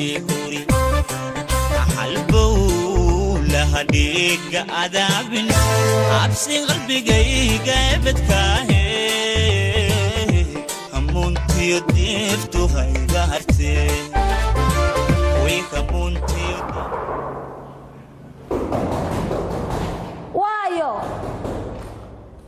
Huri halbow laha dhiiga adaabin cabsi qalbigayga ebedkaahe hamuuntiyo diiftu hayga hartee way hamuuntiyo. Waayo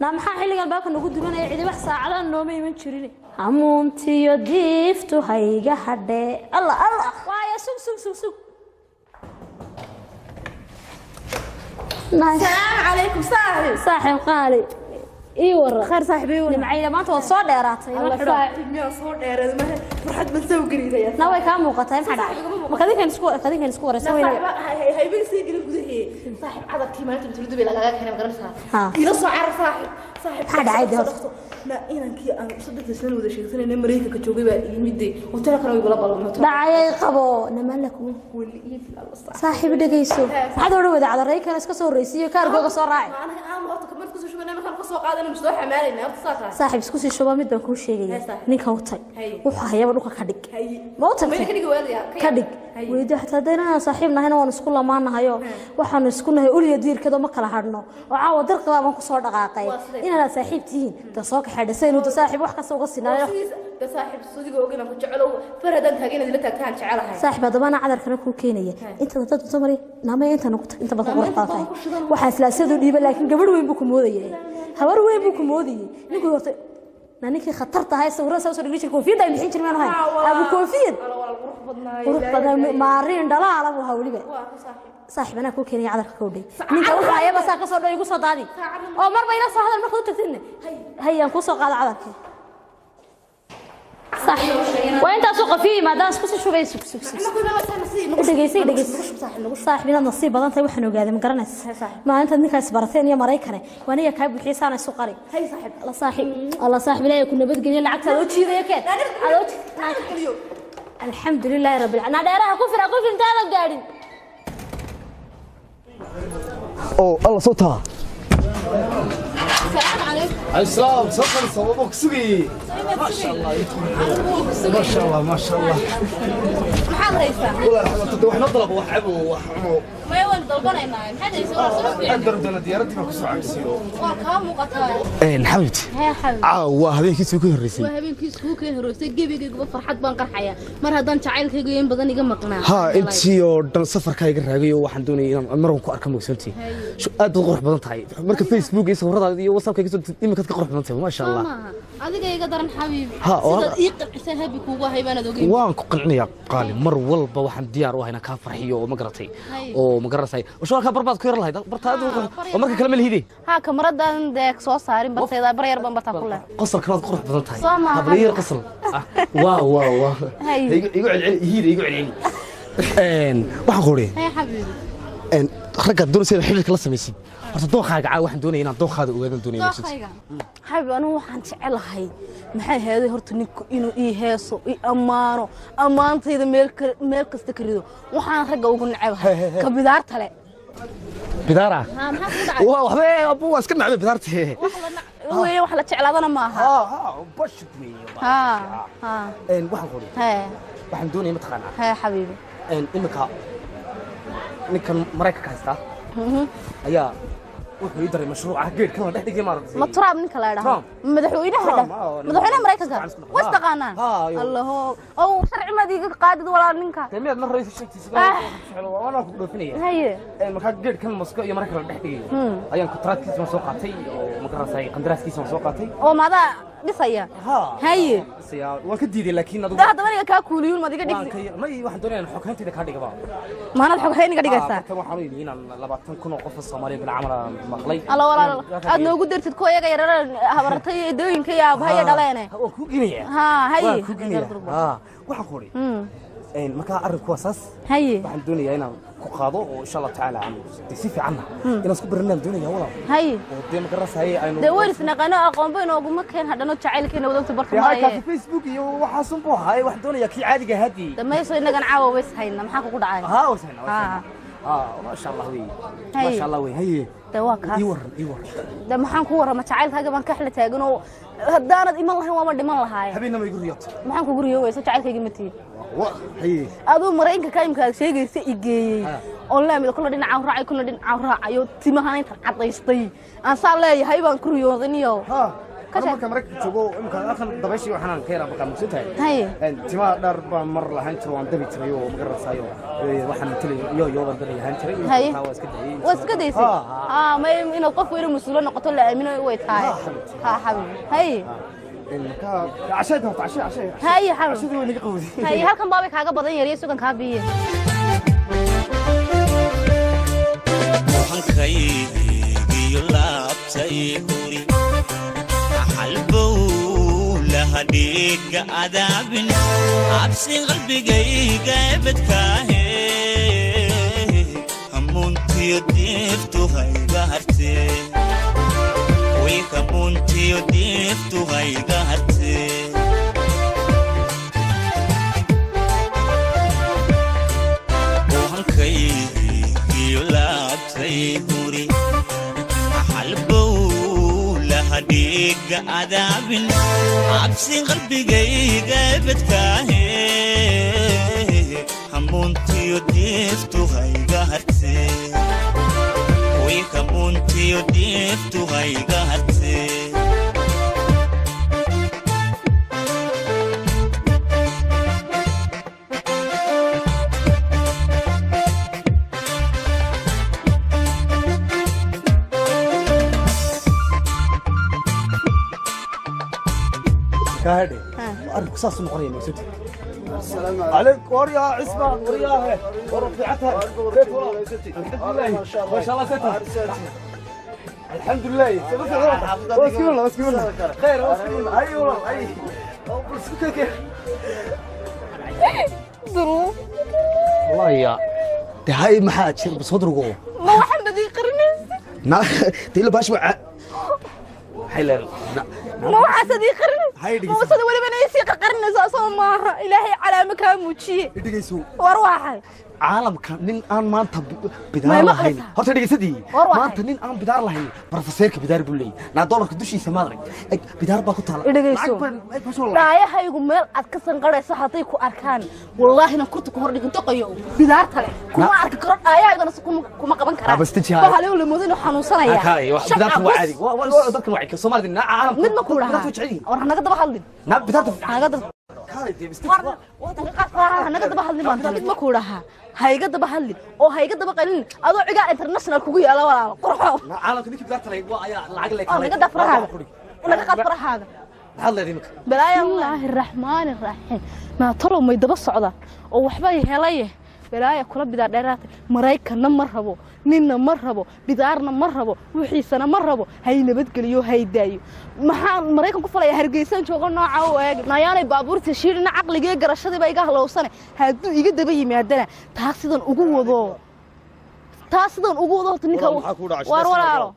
naa, maxaa xilligan baabka nagu dumanaya? Cidi wax saacadaan nooma iman jirin. Hamuuntiyo diiftu hayga hadhee. Allah Allah, waayo, sug sug sug sug. السلام عليكم صاحب. Saaxiib qaali, ii waran? خير صاحبي. Nimcayda, maanta waad soo dheeraatay ma الله xidho. صاحب ميا soo dheereed ma farxad baan soo gariidaya. Na way kaa muuqataa. Maxaa dhacay? Ma kadinkan isku waraysan weyna? Haybiga sii gelin gudahee saaxib, cadarkii maalinta matuladu bay lagaga keenay, ma garanaysaa? Ha. Ila soo carar saaxib, saaxib. Maxaa dhacay dee horta? Ma inankii aan 3 sano wada sheegsanayna Mareykanka joogay baa yimid, hotel kale igula ballamay. Dhacayay qabo namaan la kuma Wali iyo fil Allah. Saaxiib, dhegayso, maxaad odhan wada cadarey kale iska soo horreysiiyo kaargooga soo raaci. Anaga aan horta kamar kusoo shubanay, markaan ka soo qaadanay soo xamaalayna horta saa tahay. Saaxiib, isku sii shuba. Mid baan kuu sheegaya. Hee, saaxiib. Ninka u tag. Haye. Wuxuu hayaba dhulka ka dhig. Haye. Ma u Meel tagtay? ka dhig waaliya. Ka dhig. Weydi xataa haddayna aan saaxiib nahayna, waan isku lamaanahayo, waxaanu isku nahay uliya diirkado, ma kala hadhno oo caawa dirqibaa baan kusoo dhaqaaqay. Waa siday. Inaanaad saaxiib tihiin da soo kaxeedha saynu da saaxiib wax kasta uga sinaayo. Da saaxiib, sudiga ogina ku jecelow, far haddaan taagay inaad ila taagtaan jecelahay. Saaxiib, haddaba anaa cadarkana kuu keenaya inta dad cunto mari naamaya inta nagu tag inta badan qurux badan tahay. Waxaa islaasadu dhiiba, laakiin gabadh weyn buu ku moodayay, habar weyn buu ku moodayay ninku. Horta na ninkii khatar tahay sawirada saa usoo dhigin jiray, koofiyadda ay bixin jirmeen ahayn abu koofiyad. Walaal walaal, qurux badnaay. Qurux badan, maariin dhalaala buu ahaa weliba. Waa ku saaxiib. Saaxiib, anaa kuu keenaya cadarka kowdhay. Ninka wuxuu hayaba saa kasoo dhow igu soo daadi oo marba ila soo hadal markaad u tagtidna hayaan kuu soo qaada cadarka. Saaxiib, waa intaasoo qafiyo yimaadaan isku sii shubay. Sug sug sug, dhegeysay dhegeysay saaxiib, inaad nasiib badan tahay waxaan ogaaday, ma garanaysa, maalintaad ninkaas barateen iyo Maraykane waa aniga kaa buuxiyey saana isu qari. Hay saaxiib. Alla saaxiib, alla saaxiib, ilaahay ku nabadgeliyo. Lacagtaada oo jiidaya keen adoo. Alxamdulilaahi rabbil caalamiin. Dheeraha ku fira, ku intaadan gaadhin. Oo alla soo taa. السلام عليكم. السلام، تفضل صوابك سوقي، ما شاء الله ما شاء الله ما شاء الله. Maxaad haysaa? والله الحمد لله، wax نطلب wax cabo wax cuno. Maya, waan dalbanaynaa. Maxaad haysaa? Waa soo fiican. Qadar doona diyaaradii baa ku soo cabsiyo. Waa kaa muuqataa. Een xabibti. Hee xabib. Caawa habeenkii soo ku horeysay. Waa habeenkii iskugu keen horeysay, gebigayguba farxad baan qarxaya mar haddaan jacaylkaygu in badan iga maqnaa. Ha, intii oo dhan safarka iga raagay oo waxaan doonayay inaan mar ku arka mogsantii. Aad baad qurux badan tahay marka Facebook iyo sawiradaada iyo WhatsApp-ka soo imika ka qurux badan tahay, ma sha Allah. Maaha adiga iga daran xabiibi. Ha, oo sidaad ii qancisan habi kuugu ahay baanad ogeyn. Waan ku qancinayaa qaali, mar walba waxaan diyaar u ahay inaan kaa farxiyo oo ma garatay. Hay. Oo ma garanayay oo barbaad ku yar lahayd barta aad oo marka kale ma lihidi. Haa, kamaradan dee soo saarin bartayda, bar yar baan bartaa ku leh. Qosol kalaad qurux badan tahay. Soo maaha. Habliyo qosol. Ah, waa waa waa. Hay. Igu igu celceli hiida, igu celceli. Een waxaan ku uri hee xabiibi. Een ragga doonaysa inaad xiriirka la samaysid, horta dooqaaga caawa waxaan doonaya inaan dooqaada ogaadaan doonaya maqsuud. Dooqayga xabiib, anigu waxaan jecelahay, maxay heeday, horta ninku inuu ii heeso, ii ammaano, ammaantayda meel kasta ka rido. Waxaan ragga ugu necebahay ka bidaarta le. Bidaara? Haa, maxaa kugu dhacay? Waa waxba abu, waa iska nacbay bidaarta. Wax la weeye, wax la jeclaadana ma aha. Ha ha, bashid weeye. Haa haa. Een waxaan ku uri hee waxaan doonaya mataqaanaa. Hee xabiibi. Een imika ninkan Maraykanka haystaa ayaa wuxuu ii daray mashruuca geedkan la dhex dhigay maaragtay. Ma Trump ninka la idhaahdo? Trump. Madaxweynaha Trump, dha ah, madaxweynaha Maraykanka. si fiican isku was taqaanaan? Ha, yo. Allaho ow, sharci maad iiga qaadid walaal ninka. Dee miyaad mar raysu sheegtay sida waana ku dhoofinaya. Haye. Een markaa geedkan Moscow iyo Maraykanka la dhex dhigayo ayaan kontraadkiisa waan soo qaatay oo ma garanaysaa, qandaraaskiisa waan soo qaatay. Oo maadaa dhisaya? Ha. Haye. Siyaa waan ka diiday, laakiin adigu Da haddaba aniga kaa kuuliyuun maad iga waan dhigsi. ka may, waxaan doonayaa inaan xogayntayda kaa dhigaba. Maanaad xoghayn iga dhigaysaa? Marka waxaan u yidhi inaan 20,000 oo qof oo Soomaaliya bil camal aan maqlay. Alla walaal, aad noogu dartid kuwa iyaga yarara habaratay iyo dooyinka iyo aabahaya dhaleene. Waan kuu ginayaa. Haa, haye. Waan kuu ginayaa. Ha, waxaan ku idhi een markaa arrinku waa saas. Haye. Waxaan doonayaa inaan ku qaado oo insha Allah tacaala aan dee si fiicanna inaan isku baranaan doonayaa walaal. Haye. Oo dee ma garanaysaa aynu dee weyn isnaqano, aqoonba inooguma keen hadhano jacaylkeena wadogta barta dee maaye. Halkaasi Facebook iyo waxaasun buu ahaa, waxaan doonayaa kii caadiga ahaadii. Damayso innagan caawa ways hayna, maxaa kugu dhacay? Haa, waysayna. Haa. Haa, ma sha Allah wey. Haye. Ma sha Allah wey. Haye. Dee waa kaas. Ii waran, ii waran. Dee maxaan ku warrama? Jacaylkaaga baan ka xla taagan oo haddaanad iman lahayn waama dhiman lahaaye. Habeenna ma igu riyootay? Maxaan kugu riyoowaysa? Jacaylkayga ma tihin. Wa haye. Aduu Maraykanka ka imka aad sheegaysa i geeyey oo laamida kuna dhinacaan raacay, kuna dhinacaan raacayo, timahana intaan cadaystay aan saa leeyahay baan ku riyooday niyow. Ha. Ka Ana sheeg. Marka Maraykanka joogo imka halkan dabayshii waxaan ka yaraa baqaa, mugsan tahay. Haye. Timaha dheer baan mar lahaan jiray, waan dabi jiray oo magaranaysayo waxaan tilay iyo baan dabi lahaan jiray. Haye. Taa waa iska dayay. Waa iska daysay. Ha, ha. Aa, may inaad qofku inuu mas-uulo noqoto la aamino way tahay. Ha, xabibti. Ha xabibi, haye. Marka cashada horta, cashe cashe. Haye xabibi. Cashadii way naga qawday. Haye, halkan baabay kaaga badan yariyo sugan kaa biye. Hankaygiyo laabtay huri halbow laha dhiigga adaabin cabsi qalbigayga ebedkaahe hamuuntiyo diiftu hayga hartee way hamuuntiyo diiftu hayga hartee. Hankaygiyo laabtay huri halbow laha dhiigga adaabin cabsi qalbigayga ebedkaahe hamuuntiyo diiftu hayga hartee way hamuuntiyo diiftu hayga hartee. Kaadhe, arinku saas u noqonaya, mugsantahay. عليك وريا عصمة وريا ورفعتها كيف والله؟ الحمد لله، ما شاء الله ستر، الحمد لله. بس والله، بس والله خير، بس والله، اي والله اي بس كيف. Duruuf. والله يا هاي ما حد شيء بس صدره. Ma waxaan bad ii qarinaysa? تيلا باش حلال. Ma waxaasaad ii qarinaysa? Hay dhegeyso. Ma wasada welibana ii sii qaqarinaysa asoo maaha? Ilaahay calaamo kaa muujiye. Dhegeyso. War waxay caalamka nin aan maanta bidaar Ma lahayn maqlaysaa? Horta dhegeysadii. War waxay. Maanta nin aan bidaar lahayn, professorka bidaar buu leeyahay. Naa doolarka dushiisa maad arag? Eg, bidaar baa ku taala. Dhegeyso. Lacag baan- ay, bas wallah. Dhaayahaygu meel aad ka sanqarayso hadday ku arkaan, wallaahina kurta ku hordhigin doqayo bidaarta leh kuma arki karo, dhaayahaygana si kuma qaban karaan. Ah, bas deji, haa. Bahalew la moodo inuu xanuunsanaya. Kaay, wax bidaarta waa caadi. Waa dadkan waa Soomaalida naa caalamka Mid ma ku bidaarta dhahaa? waa jecel yihiin. War hanaga daba hadlin. Naa bidaarta Hanaga daba kaay dee, bas deji. Hanaga daba hadlin baan. Mid ma ku dhahaa? Hayga daba hadlin oo hayga daba qalin adoo cigaa international kugu yaala walaalo qurxo. Naa caalamka ninkii bidaarta lahayd waa ayaa lacag leh. Oo naga daa farahaaga, naga qaad farahaaga. Maxaad leedahay imika? Balaaya Bismillaahi raxmaani raxiim. Naatalow may daba socda oo waxbay helaye? Balaaya kula bidaar dheeraatay. Maraykanna ma rabo, ninna ma rabo, bidaarna ma rabo, wixiisana ma rabo. Hay nabadgeliyo, hay daayo. Maxaan Maraykan ku falaya? Hargeysaan joogo nooca u eeg nayaanay baabuurta shiirina caqligee garashadiiba iga halowsane. Hadduu iga daba yimaadana taa sidan ugu wado, taa sidan ugu wado horta ninka. Walaal, maxaa kuu dhacay? Waar walaalo,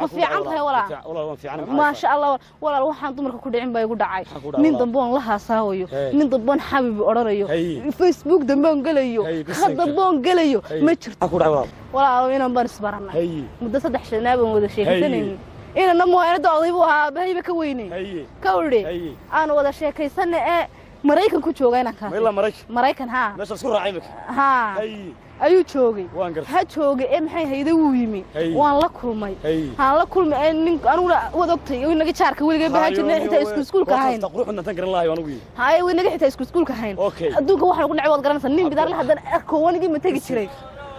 ma fiican tahay walaal? Walaal, waan fiican. Maasha Allah walaal, waxaan dumarka ku dhicin baa igu dhacay. Maxaa ku dhacay, Nin walaal? dambe oon la haasaawayo, Hey. nin dambe oon xabibi odhanayo, Hey. Facebook dambe oon gelayo, Hey, khad bisinka. dambe oon gelayo ma jirto. Maxaa ku dhacay, walaal? Walaalo, inaan baan isbaranay Hey. muddo 3 shanaa baan wada sheekaysanaynin. Inana mooyaane oday buu ahaa, aabahayba ka weynay. Hey. Ka udhi Hey. aan wada sheekaysana ee Maraykan ku jooga inankaas. Ma ilaa Maraykan? Maraykan, haa. Meesha isku raacay imika. Haa. Hey. Ayuu joogay. Waan gartay. Ha joogay ee maxay hayday, wuu yimi. Hey. Waan la kulmay. Hey. Haan la kulmay ee nin aniguna wad ogtay oo inaga jaarka weligay bahaa jirnay, xitaa isku iskuulka ahayn. Quruxda tan garan lahayo anigu. Haye, waynaga xitaa isku iskuulka ahayn. Okay. Adduunka waxaan ugu dhacay waad garanaysaa, nin bidaar leh haddana arko wanigii ma tegi jiray.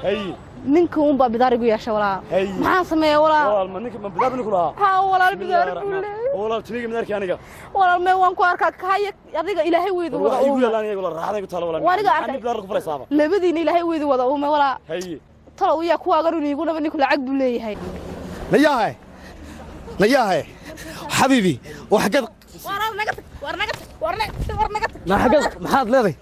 Hey. Ninka uun baa bidaar igu yeesha walaal. Hey. Maxaan sameeya walaal? Walaal, ma ninka ma bidaar ninku lahaa? Haa walaal, bidaar buu leeyahay. Walaal, timiga mid arkay aniga. Walaal mee, waan ku arkaa kahaya adiga ilaahay weydu wada Waxa igu uume. yaalaan iyagu la raaxada igu taalo walaal. Waa aniga arkay. Maxaa bidaar ku faraysaaba? Labadiina ilaahay weydu wada uume walaal. Hey. Talow yaa kuwaagan iigunaba ninku lacag buu leeyahay. Nayahay, nayahay xabiibi, waa xaggeed? War naga tag, war naga tag, war naga tag, war naga tag. Naa xaggeed? Maxaad leedahay?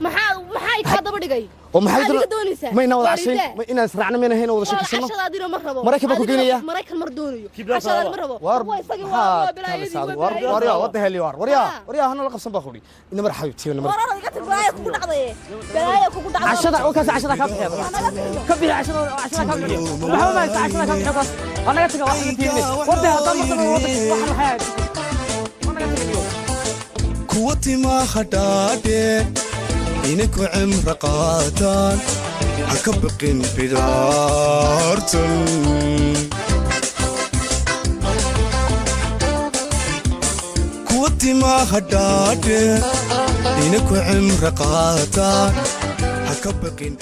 Maxaa kaa daba dhigay? Oo maxay Maxaad iga doonaysaa? Mayna wada cashayn. Waalidaa. Ma inaan israacna mayna hayna wada Walaal, sheekaysano. cashadaadina ma rabo. Maraykan baan ku Adigana geynayaa. Maraykan mar doonayo. Kibla Cashadaada taala. ma rabo. War Waa isagii, waa balaayadii, war waa war balaayadii. waryaa wada heli war waryaa. Ah. Waryaa hana la qabsan baa kudhi ina mar xabiibti ina mar. War orod iga tag, balaaya kugu dhacday. Balaaya kugu dhacday. Cashada oo kaas cashada ka bixiya. Naga bixiyo. Ka bixi cashada oo cashada ka bixiya. Maxaa ma haysta cashada ka bixiyo kaas waa naga taga wax intiinne wada haddaan mar dambe wada wax waxay waa naga tagayo. Kuwa timaha dhaadheer inay ku cimro qaataan ha ka baqin bidaartan. Kuwa timaha dhaadheer inay ku cimro qaataan ha ka baqin.